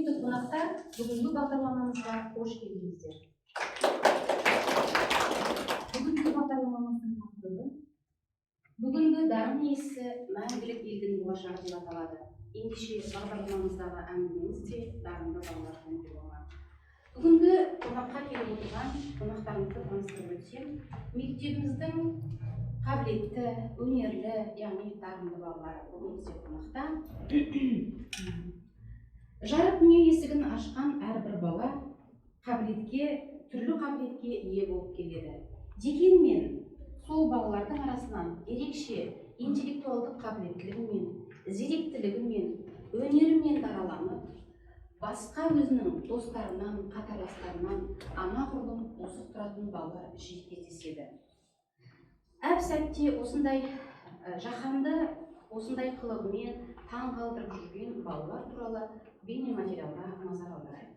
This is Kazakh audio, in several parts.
Құрметті қонақтар, бүгінгі бағдарламамызға қош келдіңіздер. Бүгінгі бағдарламамыздың тақырыбы «Бүгінгі дарын иесі мәңгілік елдің болашағы» деп аталады. Ендеше, бағдарламамыздағы әңгімеміз де дарынды балалар жөнінде болмақ. Бүгінгі қонаққа келіп отырған қонақтарымызды таныстырып өтсем, мектебіміздің қабілетті, өнерлі, яғни дарынды балалары бүгін бізде қонақта. Жарық дүние есігін ашқан әрбір бала қабілетке, түрлі қабілетке ие болып келеді. Дегенмен сол балалардың арасынан ерекше интеллектуалдық қабілеттілігімен, зеректілігімен, өнерімен дараланып, басқа өзінің достарынан, қатарластарынан анағұрлым озық тұратын балалар жиі кездеседі. Әп сәтте осындай жаһанды осындай қылығымен таң қалдырып жүрген балалар туралы бейнематериалға назар аударайық.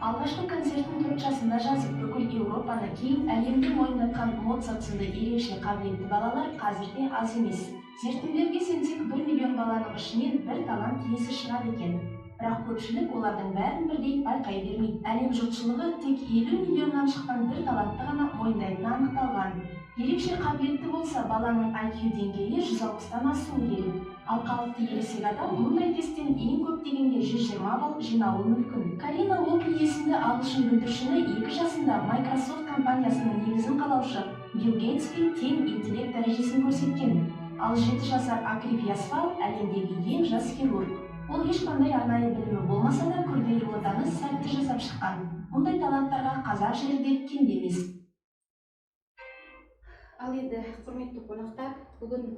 Алғашқы концертін 4 жасында жазып, бүкіл Еуропаны, кейін әлемді мойындатқан Моцарт сынды ерекше қабілетті балалар қазір де аз емес. Зерттеулерге сенсек, 1 миллион баланың ішінен бір талант иесі шығады екен. Бірақ көпшілік олардың бәрін бірдей байқай бермейді. Әлем жұртшылығы тек 50 миллионнан шыққан бір талантты ғана мойындайтыны анықталған. Ерекше қабілетті болса, баланың IQ деңгейі 160-тан асуы керек. Ал қалыпты ересек адам мұндай тесттен ең көп дегенде 120 балл жинауы мүмкін. Карина Окли есімді ағылшын бүлдіршіні 2 жасында Microsoft компаниясының негізін қалаушы Билл Гейтспен тең интеллект дәрежесін көрсеткен. Ал 7 жасар Акрив Ясвал — әлемдегі ең жас хирург. Ол ешқандай арнайы білімі болмаса да, күрделі отаны сәтті жасап шыққан. Мұндай таланттарға қазақ жері де кенде емес. Ал енді, құрметті қонақтар, бүгін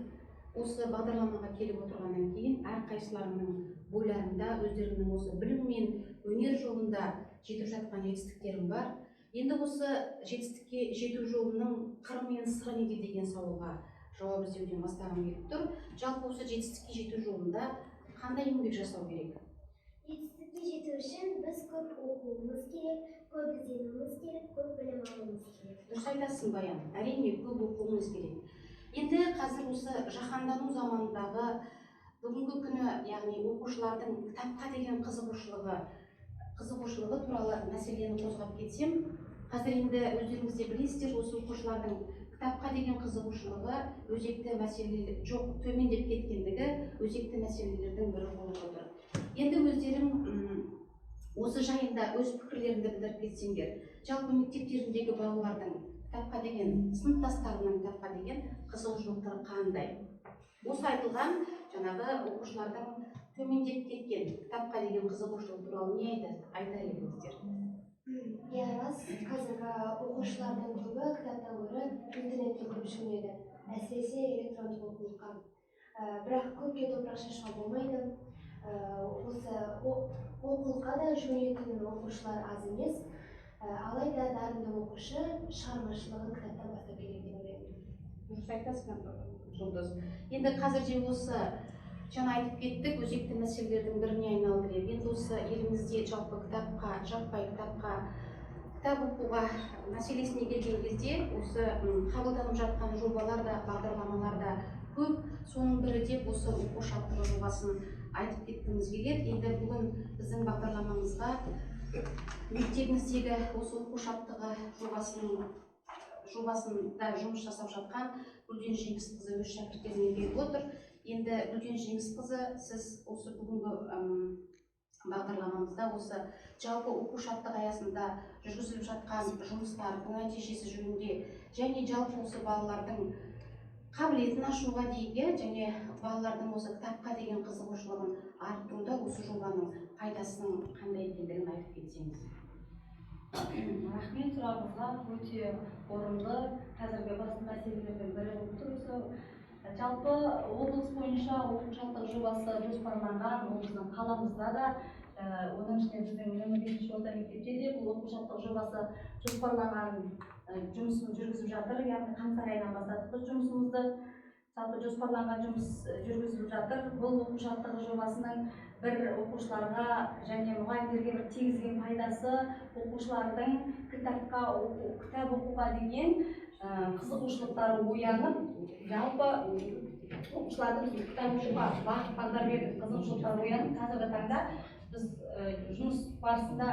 осы бағдарламаға келіп отырғаннан кейін әрқайсыларының бойларында өздерінің осы білім мен өнер жолында жетіп жатқан жетістіктерім бар. Енді осы жетістікке жету жолының қыры мен сыры неде деген сауалға жауап іздеуден бастағым келіп тұр. Жалпы, осы жетістікке жету жолында қандай еңбек жасау керек? Жетістікке жету үшін біз көп оқуымыз керек, көп ізденуіміз керек, көп білім алуымыз керек. Дұрыс айтасың, Баян. Әрине, көп оқуымыз керек. Енді қазір осы жаһандану заманындағы бүгінгі күні, яғни оқушылардың кітапқа деген қызығушылығы туралы мәселені қозғап кетсем, қазір енді өздеріңіз де білесіздер, осы оқушылардың кітапқа деген қызығушылығы өзекті мәселе жоқ, төмендеп кеткендігі өзекті мәселелердің бірі болып отыр. Енді өздерің осы жайында өз пікірлеріңді білдіріп кетсеңдер. Жалпы, мектептеріндегі балалардың кітапқа деген, сыныптастарының кітапқа деген қызығушылықтары қандай? Осы айтылған жаңағы оқушылардың төмендеп кеткен кітапқа деген қызығушылығы туралы не айтар едіңіздер? Иә, рас, қазіргі оқушылардың көбі кітаптан гөрі интернетке көп жүгінеді, әсіресе электрондық оқулыққа. Бірақ көпке топырақ шашуға болмайды. Осы оқулыққа да жүгінетін оқушылар аз емес. Алайда дарынды оқушы шығармашылығын кітаптан бастау керек деп ойлаймын. Дұрыс айтасың, Жұлдыз. Енді қазірде осы жаңа айтып кеттік, өзекті мәселелердің біріне айналды деп. Енді осы елімізде жалпы кітапқа, жаппай кітапқа, кітап оқуға мәселесіне келген кезде осы қабылданып жатқан жобалар да, бағдарламалар да көп. Соның бірі деп осы «Оқу шаттығы» жобасын айтып кеткіміз келеді. Енді бүгін біздің бағдарламамызға мектебіміздегі осы «Оқу шаттығы» жобасында жұмыс жасап жатқан Гүлден Жеңісқызы өз шәкірттерімен келіп отыр. Енді, Гүлден Жеңісқызы, сіз осы бүгінгі бағдарламамызда осы жалпы «Оқу шаттығы» аясында жүргізіліп жатқан жұмыстардың нәтижесі жөнінде және жалпы осы балалардың қабілетін ашуға дейік, иә, және балалардың осы кітапқа деген қызығушылығын арттыруда осы жобаның пайдасының қандай екендігін айтып кетсеңіз. Рахмет сұрағыңызға, өте орынды. Қазіргі басты мәселелердің бірі болып тұр осы. Жалпы, облыс бойынша «Оқу шаттығы» жобасы жоспарланған. Ол біздің қаламызда да, оның ішінде біздің нөмір 5 орта мектепте де бұл «Оқу шаттығы» жобасы жоспарланған, жұмысын жүргізіп жатыр. Яғни қаңтар айынан бастадық біз жұмысымызды. Жалпы жоспарланған жұмыс жүргізіліп жатыр. Бұл оқу жаттығу жобасының бір оқушыларға және мұғалімдерге бір тигізген пайдасы оқушылардың кітапқа кітап оқуға деген қызығушылықтары оянып, жалпы оқушылардың кітап оқуға бағыт бағдар бердік, қызығушылықтары оянып, қазіргі таңда біз жұмыс барысында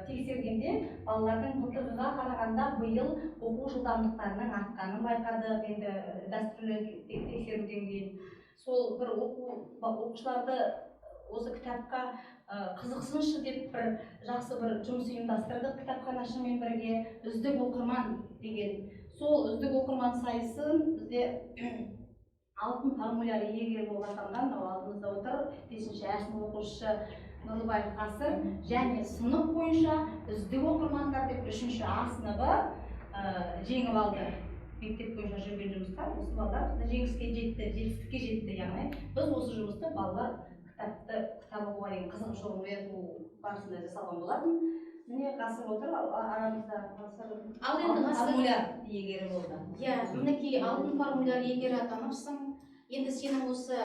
тексергенде балалардың былтырғыға қарағанда биыл оқу жылдамдықтарының артқанын байқадық. Енді дәстүрлі тексеруден кейін сол бір оқушыларды осы кітапқа қызықсыншы деп бір жақсы бір жұмыс ұйымдастырдық кітапханашымен бірге. Үздік оқырман деген сол үздік оқырман сайысын бізде алтын формуляр иегері болып атанған мынау алдымызда отыр 5-ші А сынып оқушысы Нұрлыбаев Ғасыр және сынып бойынша үздік оқырмандар деп 3-ші А сыныбы жеңіп алды. Мектеп бойынша жүрген жұмыстар осы балалар жеңіске жетті, жетістікке жетті. Яғни біз осы жұмысты балалар кітап оқуға деген қызығушылығын ояту барысында жасалған болатын. Міне Ғасыр отыр арамызда. Ғасыр Ал енді Ғасыр формуляр иегері болды. Иә, мінекей алтын формуляр иегері атаныпсың. Енді сенің осы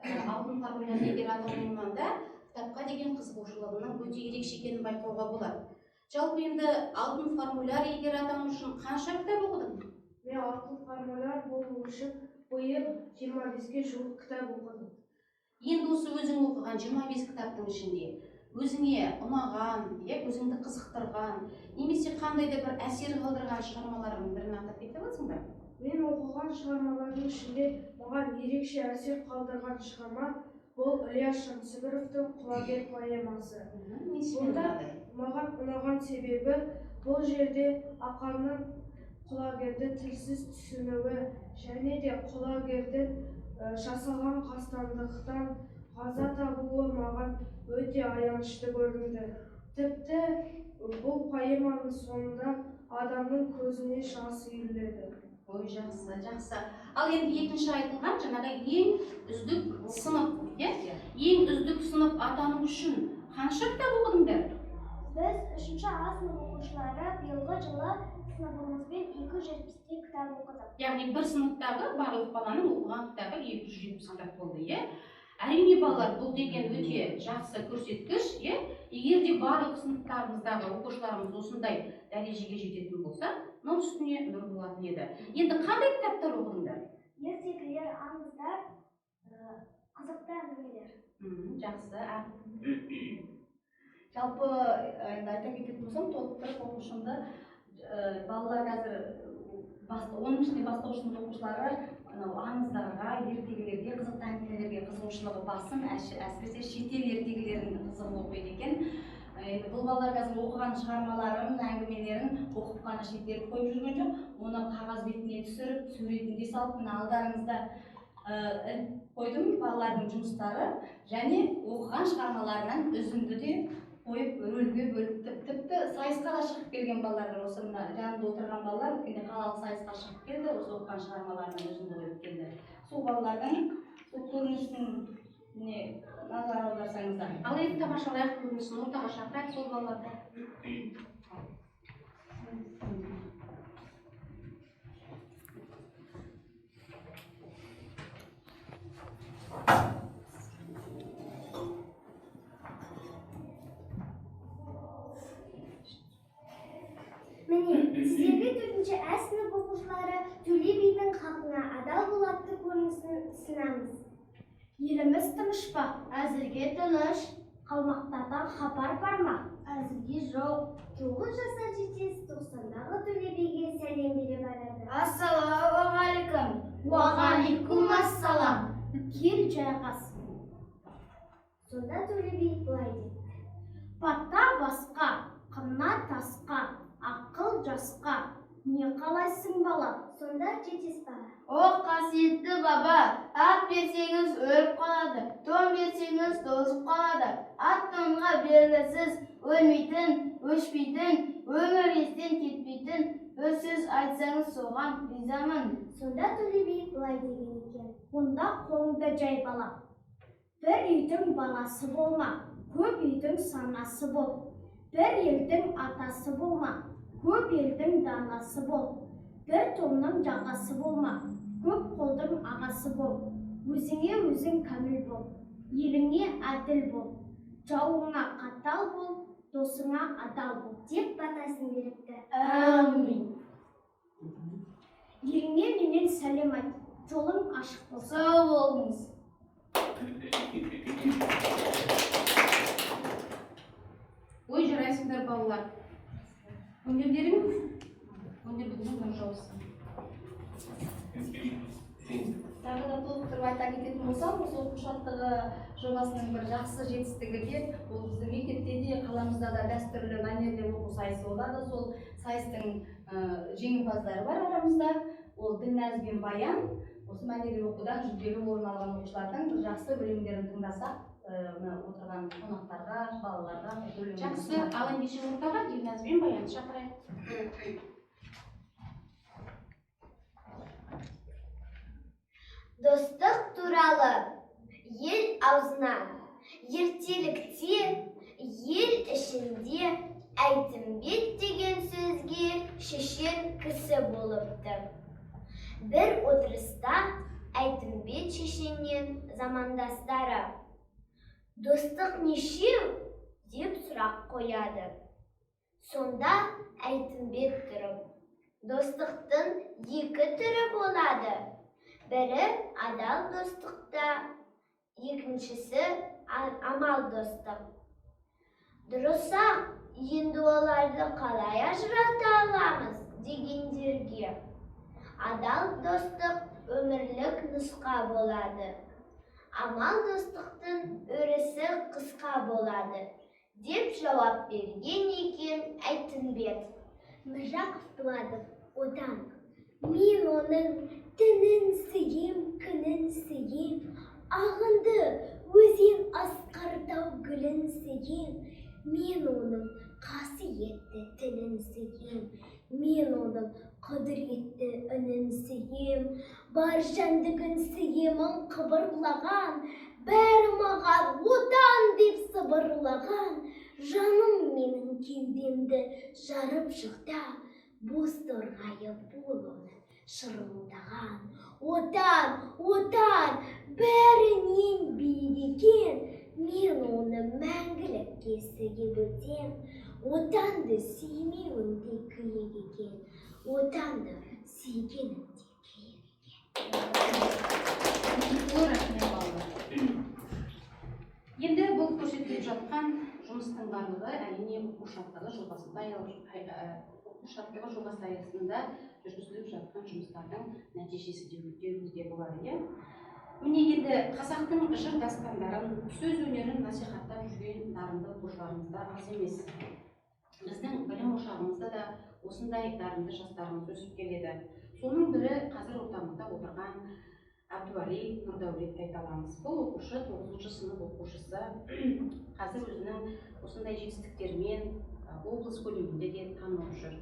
алтын формуляр иегері атануыңнан да кітапқа деген қызығушылығыңның өте ерекше екенін байқауға болады. Жалпы енді алтын формуляр иегері атану үшін қанша кітап оқыдың? Мен алтын формуляр болу үшін биыл 25-ке жуық кітап оқыдым. Енді осы өзің оқыған 25 кітаптың ішінде өзіңе ұнаған, өзіңді қызықтырған, немесе қандай да бір әсер қалдырған шығармалардың бірін атап кете аласың ба? Мен оқыған шығармалардың ішінде маған ерекше әсер қалдырған шығарма бұл Ілияс Жансүгіровтің Құлагер поэмасы. Несімен ұнады? Маған ұнаған себебі бұл жерде Ақанның Құлагерді тілсіз түсінуі және де Құлагердің жасалған қастандықтан қаза табуы маған өте аянышты көрінді. Тіпті бұл поэманың соңында адамның көзіне жас үйіріледі. Ой, жақсы, жақсы. Ал енді екінші айтылған жаңағы ең үздік сынып, иә? Ең үздік сынып атану үшін қанша кітап оқыдыңдар? Біз 3-ші А сынып оқушылары биылғы жылы сыныбымызбен 270-тей кітап оқыдық. Яғни бір сыныптағы барлық баланың оқыған кітабы 270 кітап болды, иә? Әрине балалар, бұл деген өте жақсы көрсеткіш, иә? Егер де барлық сыныптарымыздағы оқушыларымыз осындай дәрежеге жететін болса, нұр үстіне нұр болатын еді. Енді қандай кітаптар оқыдыңдар? Ертегілер, аңыздар, қызықты әңгімелер. Жақсы. Жалпы енді айта кететін болсам, толықтырып оқушымды, балалар қазір оның ішінде бастауыш сынып оқушылары анау аңыздарға, ертегілерге, қызықты әңгімелерге қызығушылығы басым, әсіресе шетел ертегілерін қызығып оқиды екен. Енді бұл балалар қазір оқыған шығармаларын, әңгімелерін оқып қана шектеліп қойып жүрген жоқ, оны қағаз бетіне түсіріп, суретін де салып, мына алдарыңызда іліп қойдым балалардың жұмыстары және оқыған шығармаларынан үзінді де қойып, рөлге бөліп, тіпті сайысқа да шығып келген балалар бар. Осы мына жанында отырған балалар өткенде қалалық сайысқа шығып келді, осы оқыған шығармаларынан үзінді қойып келді. Сол балалардың сол көрінісін міне назар аударсаңыздар. Ал енді тамашалайық көрінісін, ортаға шақырайық сол балаларды. Міне, сіздерге 4-ші А сынып оқушылары Төле бидің халқына адал бол атты көрінісін ұсынамыз. Еліміз тыныш па? Әзірге тыныш. Қалмақтардан хабар бар ма? Әзірге жоқ. 9 жасар жетес 90-дағы Төле биге сәлем бере барады. Ассалаумағалейкум. Уағалейкум ассалам. Кел жайғас. Сонда Төле би былай депті. Бата басқа, қына тасқа, ақыл жасқа. Не қалайсың бала? Сонда жетес бала. О, қасиетті баба, ат берсеңіз өліп қалады, тон берсеңіз тозып қалады. Ат тонға бергісіз, өлмейтін, өшпейтін, өмір естен кетпейтін бір сөз айтсаңыз соған ризамын. Сонда Төле би былай деген екен. Онда қолыңды жай бала. Бір үйдің баласы болма, көп үйдің санасы бол. Бір елдің атасы болма, көп елдің данасы бол. Бір тонның жағасы болма, Көп қолдың ағасы бол, өзіңе өзің кәміл бол, еліңе әділ бол, жауыңа қатал бол, досыңа адал бол деп батасын беріпті. Әмин. Еліңе менен сәлем айт, жолың ашық болсын. Сау болыңыз. Ой, жарайсыңдар, балалар. Өнерлерің, өнерлеріңнің нұр жаусын. Тағы да толықтырып айта кететін болсам, осы оқу шаттығы жобасының бір жақсы жетістігі де, ол біздің мектепте де, қаламызда да дәстүрлі мәнерлеп оқу сайысы болады. Сол сайыстың жеңімпаздары бар арамызда. Ол Ділназ бен Баян. Осы мәнерлеп оқудан жүлделі орын алған оқушылардың бір жақсы өлеңдерін тыңдасақ, мына отырған қонақтарға, балаларға өлеңдерін. Жақсы, ал ендеше ортаға Ділназ бен Баянды шақырайық. Достық туралы ел аузынан ертелікте ел ішінде Әйтімбет деген сөзге шешен кісі болыпты. Бір отырыста Әйтімбет шешеннен замандастары «Достық нешеу?» деп сұрақ қояды. Сонда Әйтімбет тұрып, «Достықтың екі түрі болады. Бірі адал достықта, екіншісі амал достық. Дұрыс-ақ, енді оларды қалай ажырата аламыз?» дегендерге адал достық өмірлік нұсқа болады, амал достықтың өрісі қысқа болады деп жауап берген екен Әйтімбет. Міржақып Дулатов, Отан. Мен оның түнін сүйем, күнін сүйем, ағынды өзен асқар тау гүлін сүйем. Мен оның қасиетті тілін сүйем, мен оның құдіретті үнін сүйем, бар жәндігін сүйемін қыбырлаған, бәрі маған Отан деп сыбырлаған. Жаным менің кеудемді жарып шықты, бос торғайы бол оны шырылдаған. Отан, Отан, бәрінен биік екен, мен оны мәңгілікке сүйіп өтем. Отанды сүймеуім де күйік екен, Отанды сүйгенім де күйік екен. Ой, рахмет, балалар. Енді бұл көрсетіліп жатқан жұмыстың барлығы әрине оқу шаттығы жобасында оқу шаттығы жобасы аясында жүргізіліп жатқан жұмыстардың нәтижесі деуімізге болады, иә? Міне енді қазақтың жыр дастандарын, сөз өнерін насихаттап жүрген дарынды оқушыларымыз да аз емес. Біздің білім ошағымызда да осындай дарынды жастарымыз өсіп келеді. Соның бірі қазір ортамызда отырған Әбдуәли Нұрдәулетті айта аламыз. Бұл оқушы 9-шы сынып оқушысы, қазір өзінің осындай жетістіктерімен облыс көлемінде де танылып жүр.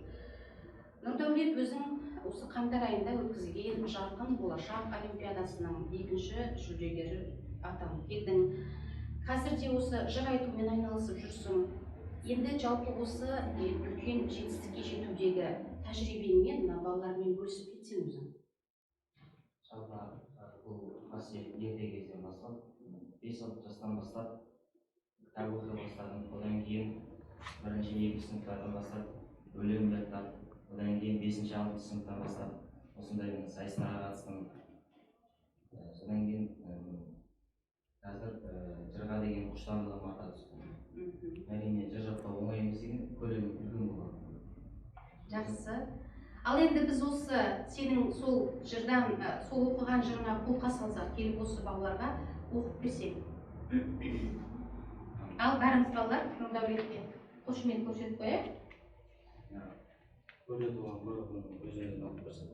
Нұрдәулет, өзің осы қаңтар айында өткізілген Жарқын болашақ олимпиадасының екінші жүлдегері атанып келдің. Қазір де осы жыр айтумен айналысып жүрсің. Енді жалпы осы үлкен жетістікке жетудегі тәжірибеңмен мына балалармен бөлісіп кетсең өзің. Жалпы бұл қасиет ерте кезден бастап, 5-6 жастан бастап кітап оқи бастадым. Одан кейін бірінші, екінші сыныптардан бастап өлең жаттап, одан кейін 5-ші, 6-шы сыныптан бастап осындай сайыстарға қатыстым. Содан кейін қазір жырға деген құштарлығым арта түсті. Әрине, жыр жаттау оңай емес екен, көлемі үлкен болады. Жақсы. Ал енді біз осы сенің сол жырдан, сол оқыған жырыңа қолқа салсақ, келіп осы балаларға оқып берсең. Ал бәріміз балалар Нұрдәулетке қошемет көрсетіп қояйық. Көлде туған көр өзеннен алып берсін.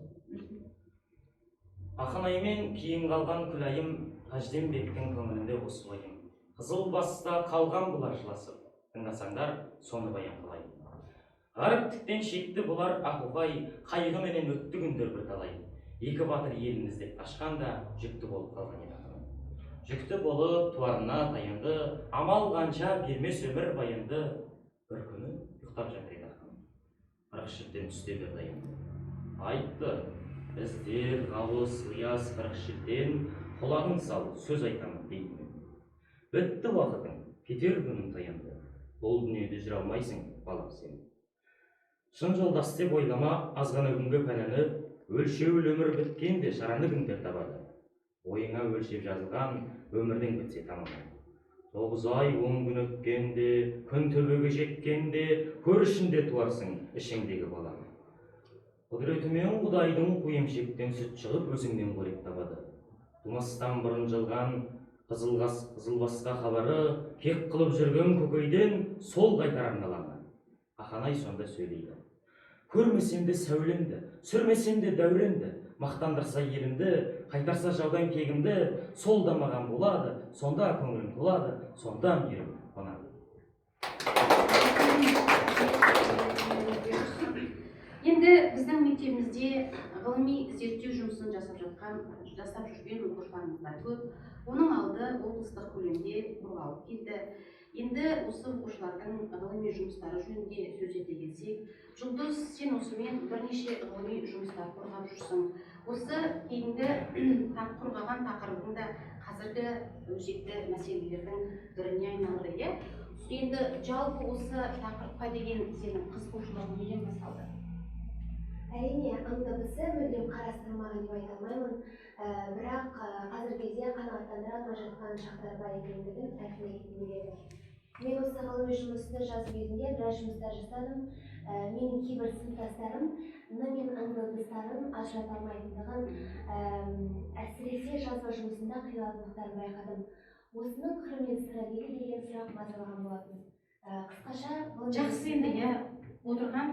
Ақынаймен кейін қалған Күлайым, Қажденбектің көңілінде осы уайым. Қызыл баста қалған бұлар жыласып, тыңдасаңдар соны баян қылайын. Ғаріптіктен шекті бұлар ақуғай, қайғыменен өтті күндер бірталай. Екі батыр елін іздеп қашқанда жүкті болып қалған еді ақыры. Жүкті болып туарына таянды, амал қанша бермес өмір баянды. Бір күні ұйықтап жатыр еді ақын. Бірақ шіртен түсте берді аянды. Айтты, Біздер, Ғауыз, Ғияс, қырық шілтен, құлағың сал, сөз айтамын дейтінмін. Бітті уақытың, кетер күнің таянды. Бұл дүниеде жүре алмайсың, балам сен. Шын жолдас деп ойлама, азғана күнге пәнәні, өлшеулі өмір біткенде шараны кімдер табады? Ойыңа өлшеп жазылған өмірдің бітсе тамамы. 9 ай 10 күн өткенде, күн төбеге жеткенде, көр ішінде туарсың ішіңдегі баланы. Құдіретімен Құдайдың қу емшектен сүт шығып өзіңнен қорек табады. Тумастан бұрын жылған қызылбасқа хабары, кек қылып жүрген көкейден сол қайтарар наланы. Ақанай сонда сөйлейді. Көрмесем де сәулемді, сүрмесем де дәуренді, мақтандырса елімді, қайтарса жаудан кегімді, сол да маған болады, сонда көңілім толады, сонда мейірім қонады. Енді біздің мектебімізде ғылыми зерттеу жұмысын жасап жүрген оқушыларымыз да көп. Оның алды облыстық көлемде қорғалып келді. Енді осы оқушылардың ғылыми жұмыстары жөнінде сөз ете келсек, Жұлдыз, сен осымен бірнеше ғылыми жұмыстар қорғап жүрсің. Осы кейінгі қорғаған тақырыбың да қазіргі өзекті мәселелердің біріне айналды, иә? Енді жалпы осы тақырыпқа деген сенің қызығушылығың неден басталды? Әрине, ң дыбысы мүлдем қарастырылмаған деп айта алмаймын, бірақ қазіргі кезде қанағаттандыра алмай жатқан шақтар бар екендігін айқын айтқым келеді. Мен осы ғылыми жұмысты жазу кезінде біраз жұмыстар жасадым. Менің кейбір сыныптастарым н мен ң дыбыстарын ажырата алмайтындығын, әсіресе жазба жұмысында қиналатындықтарын байқадым. Осының қыры мен сыры неде деген сұрақ мазалаған болатын. Қысқаша жақсы енді, иә, отырған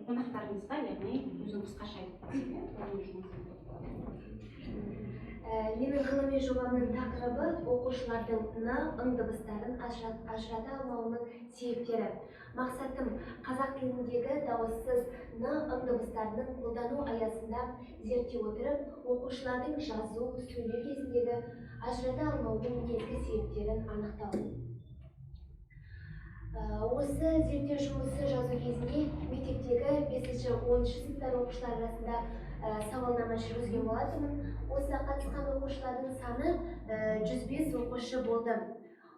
қонақтарымызға, яғни өзің қысқаша айтып кетсең, иә, ғылыми жұмысың. Менің ғылыми жобамның тақырыбы оқушылардың н, ң дыбыстарын ажырата алмауының себептері. Мақсатым қазақ тіліндегі дауыссыз н, ң дыбыстарының қолдану аясында зерттей отырып, оқушылардың жазу, сөйлеу кезіндегі ажырата алмауының негізгі себептерін анықтау. Осы зерттеу жұмысы жазу кезінде мектептегі 5-10 сыныптар оқушылар арасында сауалнама жүргізген болатынмын. Осы қатысқан оқушылардың саны 105 оқушы болды.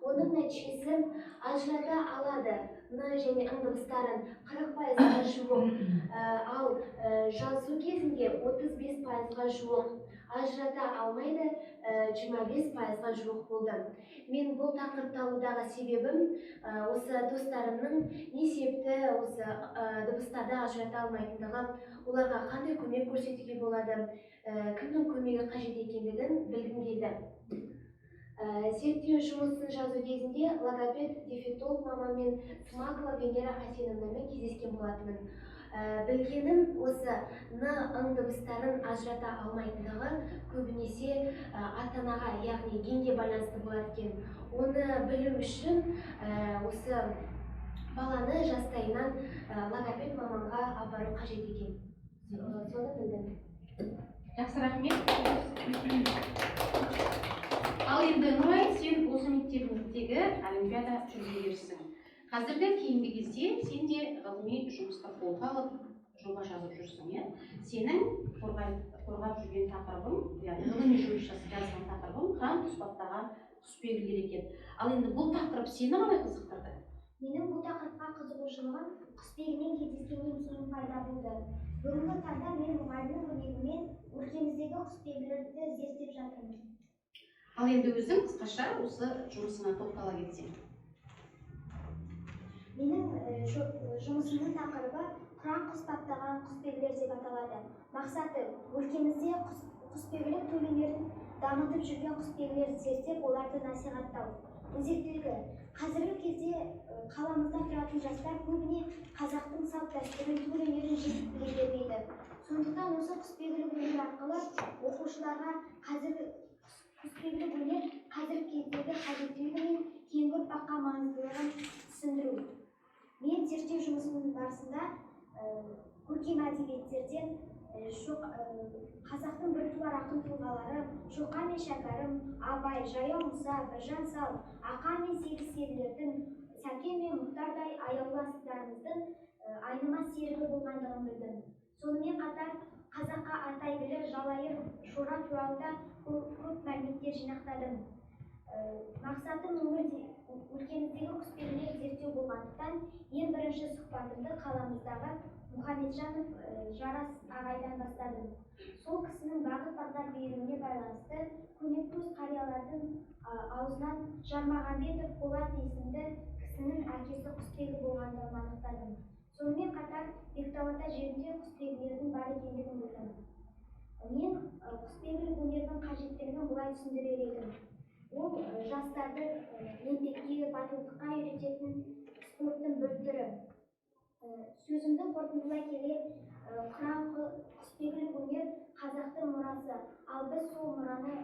Оның нәтижесі ажырата алады н және ң дыбыстарын 40%-ға жуық, ал жазу кезінде 35%-ға жуық, ажырата алмайды 25%-ға жуық болды. Мен бұл тақырыпты алудағы себебім осы достарымның не себепті осы дыбыстарды ажырата алмайтындығы, оларға қандай көмек көрсетуге болады, кімнің көмегі қажет екендігін білгім келді. Зерттеу жұмысын жазу кезінде логопед, дефектолог маманмен Смакова Венера Хасеновнамен кездескен болатынмын. Білгенім осы н, ң дыбыстарын ажырата алмайтындығы көбінесе ата-анаға, яғни генге байланысты болады екен. Оны білу үшін осы баланы жастайынан логопед маманға апару қажет екен. Соны білдім. Жақсы, рахмет. Ал енді Нұрай, сен осы мектебіңіздегі олимпиада жүлдегерісің. Қазіргі кейінгі кезде сен де ғылыми жұмысты қолға алып, жоба жазып жүрсің, иә? Сенің қорғап жүрген тақырыбың, яғни ғылыми жұмыс жазған тақырыбың қыран құс баптаған құсбегілер екен. Ал енді бұл тақырып сені қалай қызықтырды? Менің бұл тақырыпқа қызығушылығым құсбегімен кездескеннен кейін пайда болды. Бүгінгі таңда мен мұғалімнің көмегімен өлкеміздегі құсбегілерді зерттеп жатырмын. Ал енді өзің қысқаша осы жұмысыңа тоқтала кетсең. Менің жұмысымның тақырыбы қыран құс баптаған құсбегілер деп аталады. Мақсаты өлкемізде құсбегілік төл өнерін дамытып жүрген құсбегілерді зерттеп, оларды насихаттау. Өзектілігі. Қазіргі кезде қаламызда тұратын жастар көбіне қазақтың салт дәстүрін, төл өнерін жетік біле бермейді. Сондықтан осы құсбегілік өнер арқылы оқушыларға қазіргі құсбегілік өнер қазіргі кездегі қажеттілігі мен кейінгі ұрпаққа маңыздылығын түсіндіру. Мен зерттеу жұмысының барысында көркем әдебиеттерден қазақтың біртуар ақын тұлғалары Шоқан мен Шәкәрім, Абай, Жаяу Мұса, Біржан сал, Ақан мен Сегіз серілердің, Сәкен мен Мұхтардай аяулы асылдарымыздың айнымас серігі болғандығын білдім. Сонымен қатар қазаққа аты әйгілі Жалайыр Шора туралы да көп мәліметтер жинақтадым. Мақсатым өлкеміздегі құсбегілер зерттеу болғандықтан, ең бірінші сұхбатымды қаламыздағы Мұхамеджанов Жарас ағайдан бастадым. Сол кісінің бағыт-бағдар беруіне байланысты көнекөз қариялардың аузынан Жармағамбетов Болат есімді кісінің әкесі құсбегі болғандығын анықтадым. Сонымен қатар Бектауата жерінде құсбегілердің бар екендігін білдім. Мен құсбегілік өнердің қажеттілігін былай түсіндірер едім. Ол жастарды еңбекке, батылдыққа үйрететін спорттың бір түрі. Сөзімді қорытындылай келе, құран құсбегілік өнер қазақтың мұрасы, ал біз сол мұраны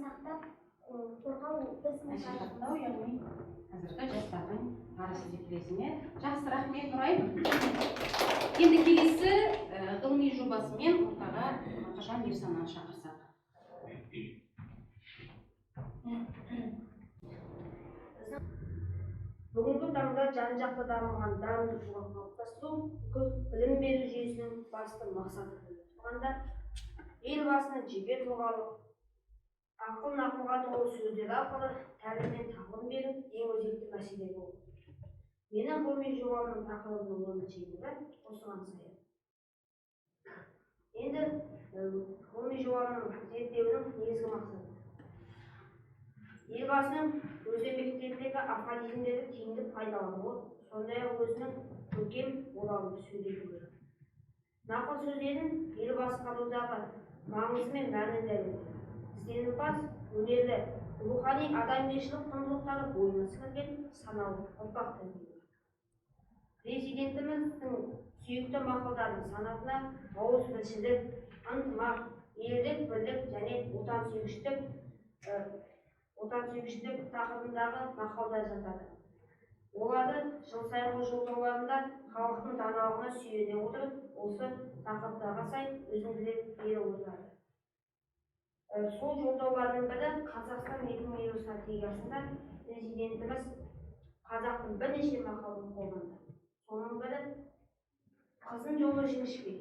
сақтап, қорғау біздің Насихаттау, яғни қазіргі жастардың парызы деп білесің, иә? Жақсы, рахмет, Нұрайым. Енді келесі ғылыми жобасымен ортаға Мақажан Ерсананы шақырсақ. Бүгінгі таңда жан-жақты дамыған дарынды тұлға қалыптастыру бүкіл білім беру жүйесінің басты мақсаты болып тұрғанда, Елбасының жеке тұлғалық ақыл нақылға толы сөздері арқылы тәлім мен тағлым беру ең өзекті мәселе болды. Менің ғылыми жобамның тақырыбының орны шеңбері осыған саяды. Енді ғылыми жобамның зерттеуінің негізгі мақсаты Елбасының өз еңбектеріндегі афоризмдерді тиімді пайдалануы, сондай-ақ өзінің көркем оралымды сөйлеуі. Нақыл сөздерін ел басқарудағы маңызы мен мәнін дәлелдеу. Ізденімпаз, өнерлі, рухани адамгершілік құндылықтары бойына сіңірген саналы ұрпақ тәрбиелеу. Президентіміздің сүйікті мақалдарының санатына ауызбіршілік, ынтымақ, елдік бірлік және отансүйгіштік тақырыбындағы мақалдар жатады. Оларды жыл сайынғы жолдауларында халықтың даналығына сүйене отырып, осы тақырыптарға сай үзінділер беріп отырады. Сол жолдаулардың бірі Қазақстан 2050 стратегиясында президентіміз қазақтың бірнеше мақалын қолданды. Соның бірі қыздың жолы жіңішке.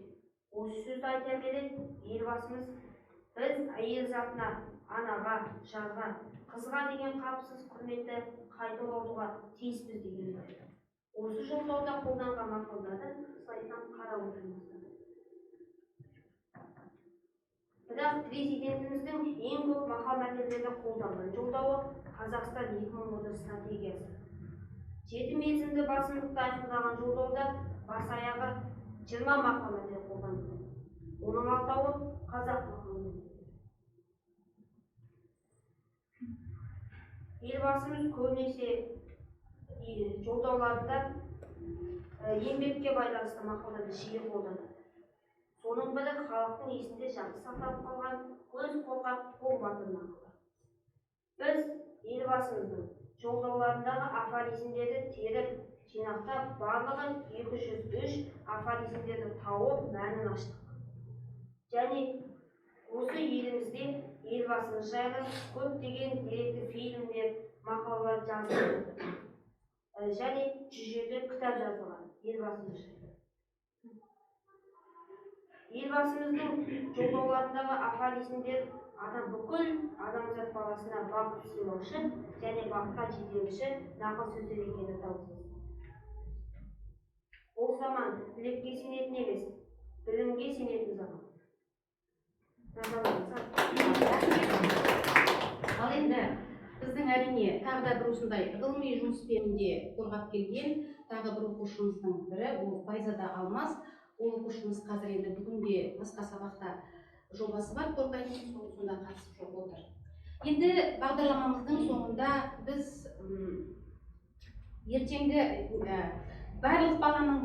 Осы сөзді айта келе Елбасымыз біз әйел затына, анаға, жарға, қызға деген қапысыз құрметті қайта оралтуға тиіспіз деген еді. Осы жолдауда қолданған мақалдарды слайдтан қарап отырыңыздар. Бірақ президентіміздің ең көп мақал-мәтелдерді қолданған жолдауы Қазақстан 2030 стратегиясы. 7 мерзімді басымдықты айқындаған жолдауда бас аяғы 20 мақал-мәтел қолданылды. Оның 6-ауы қазақ мақал-мәтелдері. Елбасымыз көбінесе жолдауларында еңбекке байланысты мақалдарды жиі қолданады. Соның бірі халықтың есінде жақсы сақталып қалған көз қорқақ қол батыр мақалы. Біз Елбасымыздың жолдауларындағы афоризмдерді теріп, жинақтап, барлығы 203 афоризмдерді тауып, мәнін аштық. Және осы елімізде Елбасымыз жайлы көптеген деректі фильмдер, мақалалар жазылды. Және 107 кітап жазылған Елбасымыз жайлы. Елбасымыздың жолдауларындағы афоризмдер бүкіл адамзат баласына бақыт сыйлаушы және бақытқа жетелеуші нақыл сөздер екені даусыз. Ол заман білекке сенетін емес, білімге сенетін заман. Ал енді біздің әрине тағы да бір осындай ғылыми жұмыспен де қорғап келген тағы бір оқушымыздың бірі ол Байзада Алмас. Ол оқушымыз қазір енді бүгінде басқа сабақта жобасы бар қорғайтын, сонда қатысып жоқ отыр. Енді бағдарламамыздың соңында біз ертеңгі барлық баланың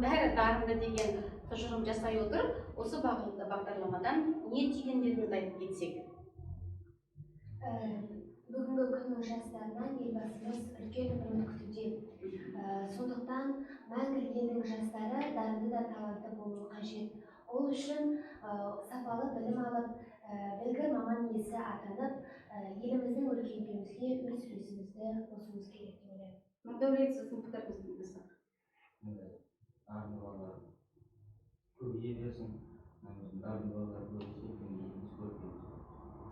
бәрі дарынды деген тұжырым жасай отырып, осы бағдарламадан не түйгендеріңізді айтып кетсек. Бүгінгі күннің жастарынан Елбасымыз үлкен үміт күтуде. Сондықтан мәңгілік елдің жастары дарынды да талантты болуы қажет. Ол үшін сапалы білім алып, білгір маман иесі атанып, еліміздің өркендеуімізге өз үлесімізді қосуымыз керек деп ойлаймын. Нұрдәулет, сіздің пікіріңізді тыңдасақ. Енді дарынды балалар көбейе берсін. Дарынды балалар көбісі деңгейін көріп.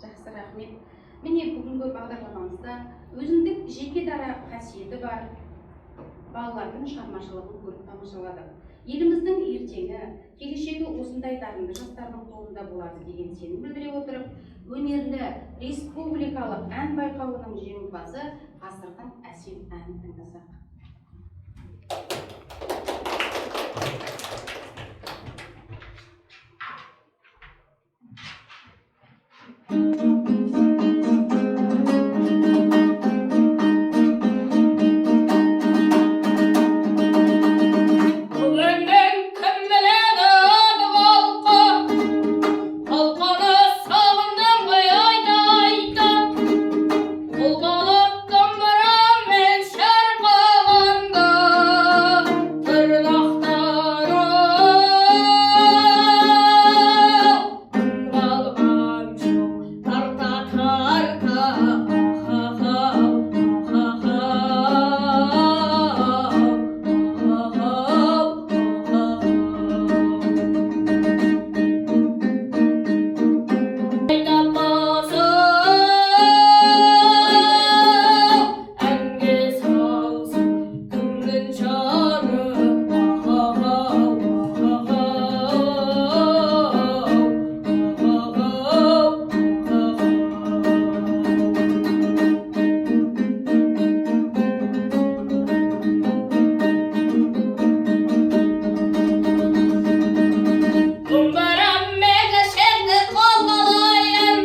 Жақсы, рахмет. Міне, бүгінгі бағдарламамызда өзіндік жеке дара қасиеті бар балалардың шығармашылығын көріп тамашаладық. Еліміздің ертеңі, келешегі осындай дарынды жастардың қолында болады деген сенім білдіре отырып, өнерлі республикалық ән байқауының жеңімпазы «Ғасырдың әсем әнін» тыңдасақ. Бүгіннен кім біледі халқы, халқыны сағындым ғой айта айта. Құл болып домбырамен шырқағанда, тырнақтары үн қалған жоқ тарта тарта. Ахахау, ахахау, ахахау, ахахау. Айтапасы әнге салсын кімнің жаны? Ахахау, ахахау, ахахау, ахахау. Домбырамен шерді қолғалайын,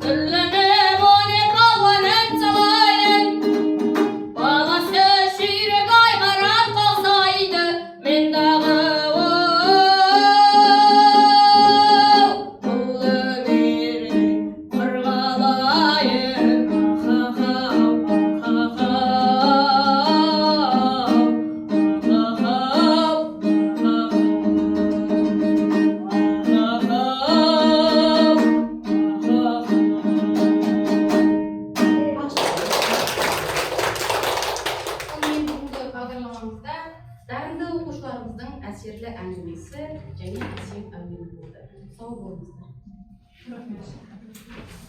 түрлініп 12 алуан ән салайын. Баласы жүйрік айғыр атқа ұқсайды, мен дағы оу бұл өнерді қырғалайын. Ахахау, ахахау, ахахау, ахахау, ахахау. Сонымен, бүгінгі бағдарламамызда дарынды оқушыларымыздың әсерлі әңгімесі және әсем әуені болды. Сау болыңыздар. Рахмет.